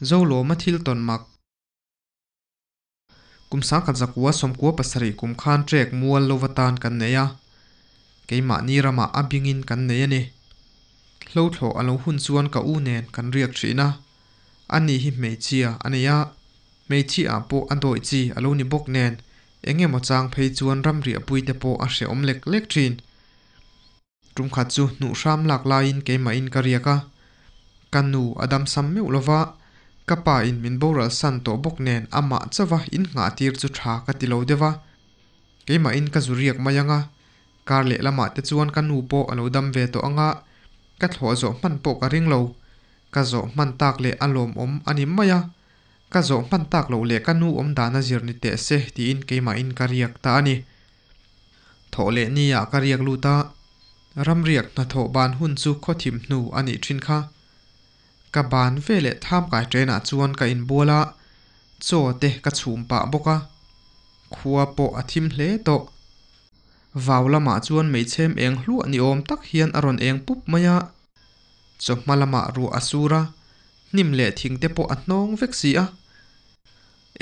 Zolawma thil tawn mak. Kum 1997 kum khan trek mual lova tan kan nei a, keimahni ramah a bingin kan nei a ni. Hlothlawh a lo hun chuan ka u nen kan riak thin a, ani hi hmeichhia a nei a, hmeichhia ah pawh a dawih chi a lo ni bawk nen eng emaw chang phei chuan ramriahpui te pawh a hrehawm lek lek thin. Tum khat chu hnuh hram lak laiin keimahin ka riak a, ka nu a damsam meuh lova, ka pa in min boral san tawh bawk nen amah chauha in nghah tir chu tha ka ti lo deuh a, keimahin ka zu riak mai ang a, kar leh lamah te chuan ka nu pawh a lo dam ve tawh ang a, ka thlawh zawh hman pawh ka ring lo, ka zawh hman tak leh a lawmawm a ni mai a, ka zawh hman tak loh leh ka nu awm dan a zir ni teh se tiin keimahin ka riak ta a ni. Thawh leh ni ah ka riak lut a, ramriak hnathawh ban hun chu khawthim hnu a nih thin kha. Ka ban ve leh tham kai ṭen ah chuan ka inbual a, chaw te ka chhum pah bawk a. Khua pawh a thim hle tawh. Vau lamah chuan meichhem eng hluah ni awm tak hian a rawn eng pup mai a. Chawhma lamah ruah a sur a, hnim leh thing te pawh a hnawng vek si a.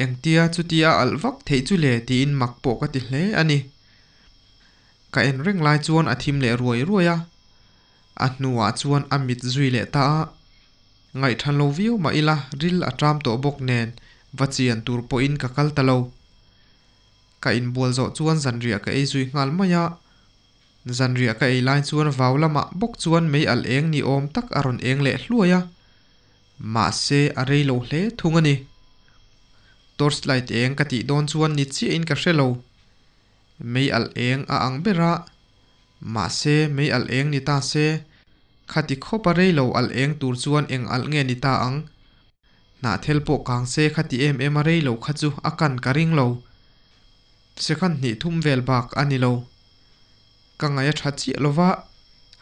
Engtia chutia a alh vak theih chu le tiin mak pawh ka ti hle a ni. Ka en reng lai chuan a thim leh ruai ruai a, a hnuah chuan a mit zui leh ta a. Ngaihthan lo viau mah ila ril a ṭam tawh bawk nen va chian tur pawhin ka kal ta lo. Ka inbual zawh chuan zanriah ka ei zui nghal mai a. Zanriah ka ei lai chuan vau lamah bawk chuan mei alh eng ni awm tak a rawn eng leh hluai a. Mahse, a rei lo hle thung a ni. Torchlight eng ka tih dawn chuan ni chiahin ka hre lo. Mei alh eng a ang ber a. Mahse, mei alh eng ni ta se, khati khawp a rei lo alh eng tur chuan eng alh nge ni ta ang? Hnahthel pawh kang se khati em em a rei lo kha chu a kan ka ring lo. Second hnih thum vel bak a ni lo. Ka ngaih a tha chiah lo va,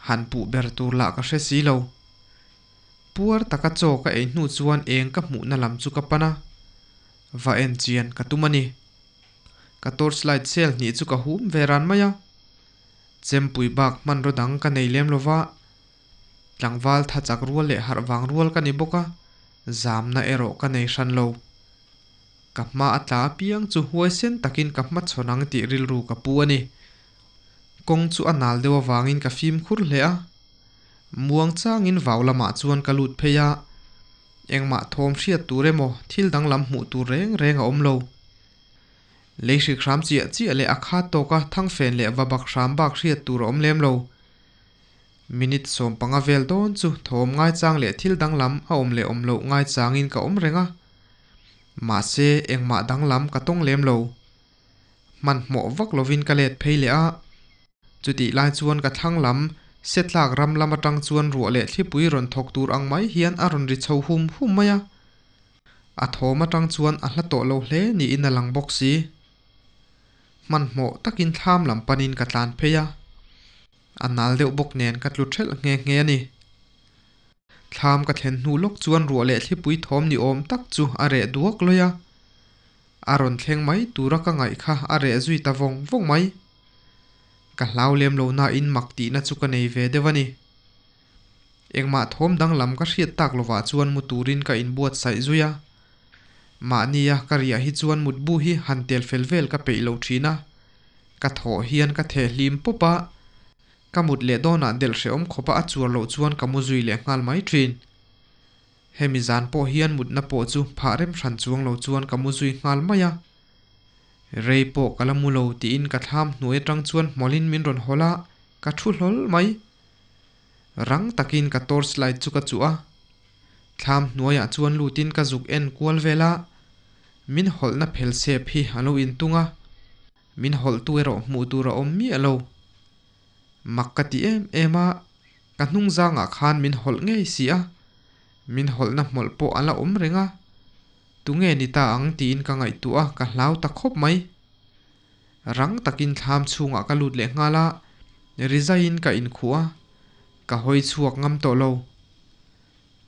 han puh ber tur lah ka hre si lo. Puar taka chaw ka ei hnu chuan eng ka hmuhna lam chu ka pan a, va en chian ka tum a ni. Ka torchlight cell hnih chu ka hum ve ran mai a, chempui bak hmanraw dang ka nei lem lo va, tlangval tha chak rual leh harh vang rual ka ni bawk a, zamna erawh ka nei hran lo. Ka hma a tla apiang chu huaisen takin ka hmachhawn ang tih rilru ka pu a ni. Kawng chu a nal deuh avangin ka fimkhur hle a. Muang changin vau lamah chuan ka lut phei a, engmah thawm hriat tur emaw thil danglam hmuh tur reng reng a awm lo. Lei hrik hram chiah chiah leh a khat tawka thangfen leh va bak hram bak hriat tur a awm lem lo. Minute 15 vel dawn chu thawm ngaichang leh thil danglam a awm leh awm loh ngaichangin ka awm reng a. Mahse engmah danglam ka tawng lem lo. Hmanhmawh vak lovin ka let phei leh a. Chutih lai chuan ka thlang lam, Setlak ram lam atang chuan ruah leh thlipui rawn thawk tur ang mai hian a rawn ri chho hum hum mai a. A thawm atang chuan a hla tawh lo hle niin a lang bawk si. Hmanhmawh takin thlam lam panin ka tlan phei a. A nal deuh bawk nen ka tlu thelh nghe nghe a ni. Thlam ka thlen hnu lawk chuan ruah leh thlipui thawm ni awm tak chu a reh duak lawi a. A rawn thleng mai tura ka ngaih kha a reh zui ta vawng vawng mai. Ka hlau lem lo nain mak tihna chu ka nei ve deuh a ni. Engmah thawm danglam ka hriat tak lovah chuan mu turin ka inbuatsaih zui a. Mahnia ka riah hi chuan mutbu hi han tel fel vel ka peih lo thin a. Ka thawh hian ka theh hlim pawp a. Ka mut leh dawnah delh hrehawm khawpa a chuar loh chuan ka mu zui leh nghal mai thin. Hemi zan pawh hian mutna pawh chu phah rem hran chuang lo chuan ka mu zui nghal mai a. Rei pawh ka la mu lo tiin ka thlam hnuai atang chuan hmawlhin min rawn hawl a, ka thu hlawl mai. Rang takin ka torch light chu ka chuh a. Thlam hnuaiah chuan lutin ka zuk en kual vel a, min hawlhna phel sep hi a lo intung a, min hawlhtu erawh hmuh tur a awm miah lo. Mak ka ti em em a, ka hnung zangah khan min hawlh ngei si a, min hawlhna hmawlh pawh a la awm reng a, tunge ni ta ang tiin ka ngaihtuah a, ka hlau ta khawp mai. Rang takin thlam chhungah ka lut leh nghal a, rizaiin ka inkhuh a, ka hawi chhuak ngam tawh lo.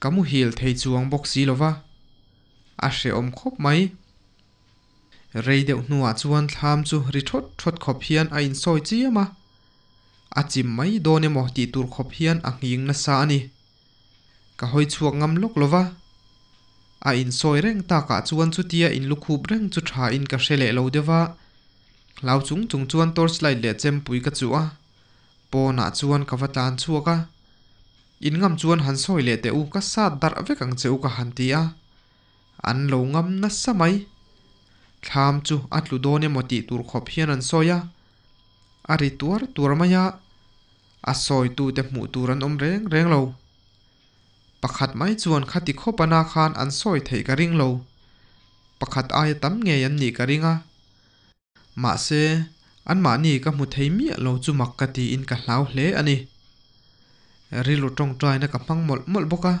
Ka muhil thei chuang bawk si lo va, a hrehawm khawp mai. Rei deuh hnuah chuan thlam chu ri thawt thawt khawp hian a insawi chiam a, a chim mai dawn emaw tih tur khawp hian a nghing nasa a ni. Ka hawi chhuak ngam lawk lo va. A insawi reng takah chuan chutia inlukhup reng chu tha in ka hre leh lo deuh va. Hlau chung chung chuan torchlight leh chempui ka chuh a, pawnah chuan ka va tlan chhuak a. In ngam chuan han sawi leh teh u, ka sat darh vek ang che u ka han ti a. An lo ngam nasa mai. Thlam chu a tlu dawn emaw tih tur khawp hian an sawi a. A ri tuar tuar mai a, a sawitute hmuh tur an awm reng reng lo. Pakhat mai chuan khati khawp ana khan an sawi theih ka ring lo. Pakhat aia tam ngei an nih ka ring a. Mahse, anmahni ka hmu thei miah lo chu mak ka tiin ka hlau hle a ni. Rilru tawngtaina ka hmang mawlh mawlh bawk a.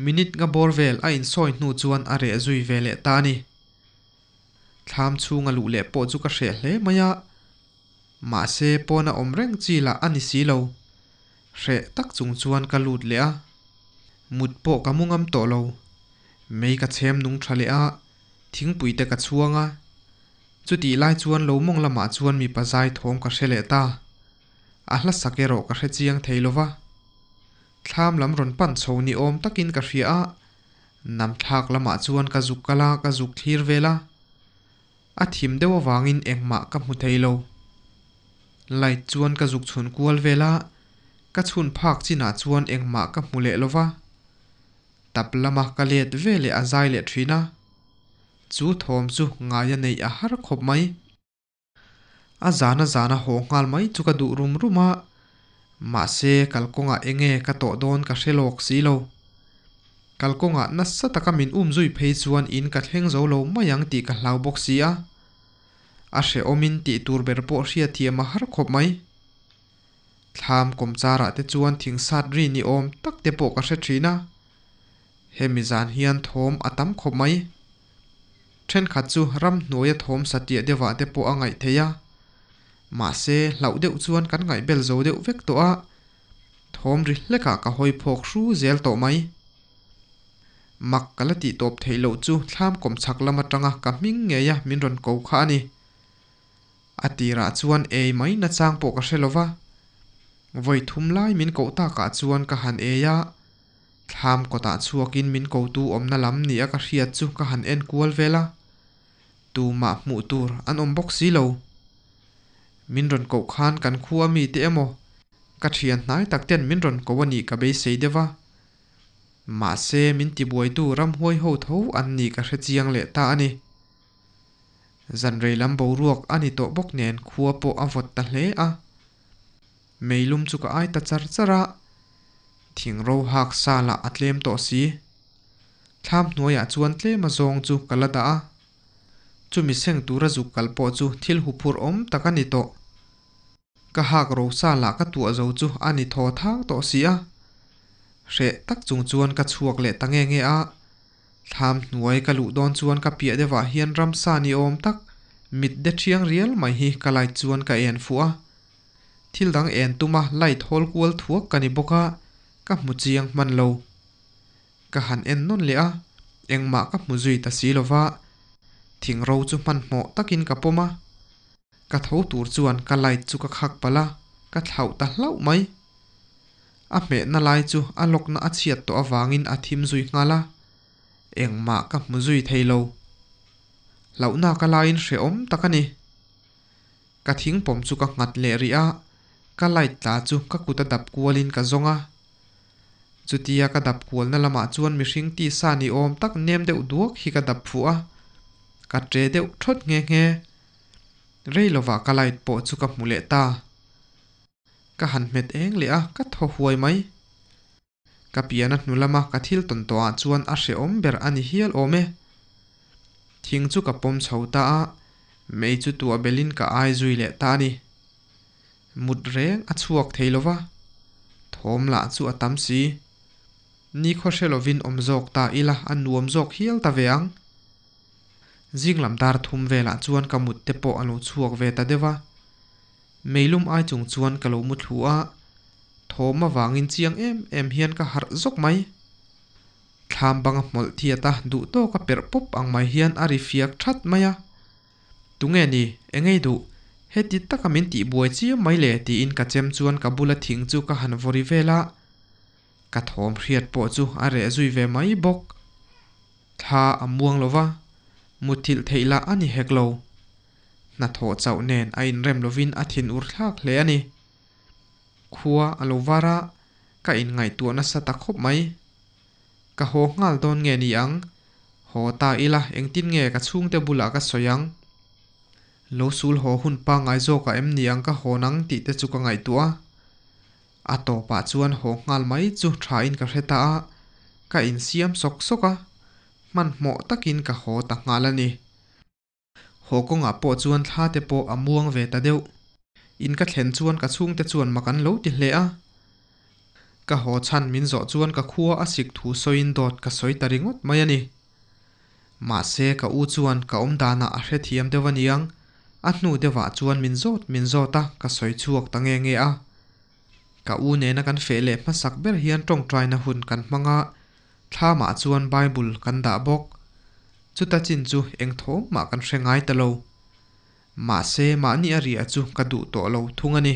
Minute nga bawr vel a insawi hnu chuan a reh zui ve leh ta a ni. Thlam chhunga luh leh pawh chu ka hreh hle mai a. Mahse, pawna awm reng chi lah a ni si lo. Hreh tak chung chuan ka lut leh a. Mut pawh ka mu ngam tawh lo. Mei ka chhem nung tha leh a, thingpui te ka chhuang a. Chutih lai chuan lo mawng lamah chuan mipa zai thawm ka hre leh ta. A hla sak erawh ka hre chiang thei lo va. Thlam lam rawn pan chho ni awm takin ka hria a, namthlak lamah chuan ka zuk kal a, ka zuk thlir vel a. A thim deuh avangin engmah ka hmu thei lo. Light chuan ka zuk chhun kual vel a, ka chhun phak chinah chuan engmah ka hmu leh lo va. Tap lama ka let ve leh a zai leh thin a. Chu thawm chu ngaia neih a har khawp mai. A zana zana haw nghal mai chu ka duh rum rum a, mahse kalkawngah enge ka tawh dawn ka hre lawk si lo. Kalkawngah nasa taka min um zui phei chuan in ka thleng zo lo mai ang tih ka hlau bawk si a. A hrehawmin tih tur ber pawh hriatthiam a har khawp mai. Thlam kawmcharah te chuan thingsat ri ni awm tak te pawh ka hre thin a. Hemi zan hian thawm a tam khawp mai. Thenkhat chu ramhnuaia thawm satliah deuhah te pawh a ngaih theih a. Mahse, hlauh deuh chuan kan ngaih bel zo deuh vek tawh a, thawm ri hlekah ka hawi phawk hru zel tawh mai. Mak ka la tih tawp theih loh chu thlam kawm chhak lam atanga ka hming ngeia min rawn ko kha a ni. A tirah chuan ei mai nachang pawh ka hre lo va, vawi thum lai min koh takah chuan ka han ei a, Thlam kawtah chhuakin min kotu awmna lam nia ka hriat chu ka han en kual vel a, tumah hmuh tur an awm bawk si lo. Min rawn koh khan kan khua mite emaw ka thian hnai tak ten min rawn ko a nih ka beisei deuh a. Mahse min tibuaitu ramhuai ho tho an nih ka hre chiang leh ta a ni. Zanrei lam boruak a ni tawh bawk nen khua pawh a vawt ta hle a. Meilum chu ka ai ta char char a, thing ro hak sa lah a tlem tawh si. Thlam hnuaiah chuan tlem a zawng chu ka la dah a, chumi seng tura zuk kal pawh chu thil huphurh awm tak a ni tawh. Ka hak ro sa lah ka tuah zo chu a ni thaw thang tawh si a, hreh tak chung chuan ka chhuak leh ta nge nge a. Thlam hnuai ka luh dawn chuan ka piah deuhah hian ramsa ni awm tak mit de thiang rial mai hi ka light chuan ka en fuh a. Thil dang en tuma light hawl kual thuak ka ni bawk a, ka hmu chiang hman lo. Ka han en nawn leh a, engmah ka hmu zui ta si lova, thing ro chu hmanhmawh takin ka pawm a. Ka tho tur chuan ka light chu ka khak palh a, ka thlauh ta hlauh mai. A hmehna lai chu a lawkna a chhiat tawh avangin a thim zui nghal a, engmah ka hmu zui thei lo. Hlauhna ka laiin hrehawm tak a ni. Ka thingpawm chu ka nghat leh rih a, ka light tla chu ka kut a dap kualin ka zawng a. Chutia ka dap kualna lamah chuan mihring tisa ni awm tak nem deuh duak hi ka dap fuh a, ka tre deuh thawt nghe nghe. Rei lovah ka light pawh chu ka hmu leh ta. Ka han hmet eng leh a, ka thaw huai mai. Ka pian a hnu lama ka thil tawn tawhah chuan a hrehawm ber a ni hial awm e. Thing chu ka pawm chho ta a, mei chu tuah belin ka ai zui leh ta a ni. Mut reng a chhuak thei lo va, thawm lah chu a tam si. Nikhaw hre lovin awm zawk ta ila a nuam zawk hial ta ve ang. Zing lam dar thum velah chuan ka mut te pawh a lo chhuak ve ta deuh a. Meilum ai chung chuan ka lo mu thlu a, thawm avangin chiang em em hian ka harh zawk mai. Thlam banga hmawlh thiat a duh tawk a perh pawp ang mai hian a ri fiak that mai a. Tunge ni, engei duh, heti taka min tih buai chiam mai le tiin ka chem chuan ka bula thing chu ka han vawri vel a. Ka thawm hriat pawh chu a reh zui ve mai bawk. Thla a muang lova, mutthilh theih lah a ni hek lo. Hnathawh chauh nen a inrem lovin a thinur thlak hle a ni. Khua a lo var a, ka inngaihtuah nasa ta khawp mai. Ka haw nghal dawn nge ni ang? Haw ta ila engtin nge ka chhungte bulah ka sawi ang? Lo sul haw hun pangngai zawkah em ni ang ka hawn ang tih te chu ka ngaihtuah a. A tawpah chuan haw nghal mai chu thain ka hre ta a, ka insiam sawk sawk a, hmanhmawh takin ka haw ta nghal a ni. Haw kawngah pawh chuan thla te pawh a muang ve ta deuh. In ka thlen chuan ka chhungte chuan mak an lo ti hle a. Ka haw chhan min zawh chuan ka khua a sik thu sawiin dawt ka sawi ta ringawt mai a ni. Mahse ka u chuan ka awm danah a hrethiam deuh aniang, a hnu deuhah chuan min zawt min zawt a, ka sawi chhuak ta nge nge a. Ka u nena kan feh leh hmasak ber hian tawngtaina hun kan hmang a, thlamah chuan Bible kan dah bawk. Chuta chin chu eng thawm mah kan hre ngai ta lo. Mahse mahni a riah chu ka duh tawh lo thung a ni.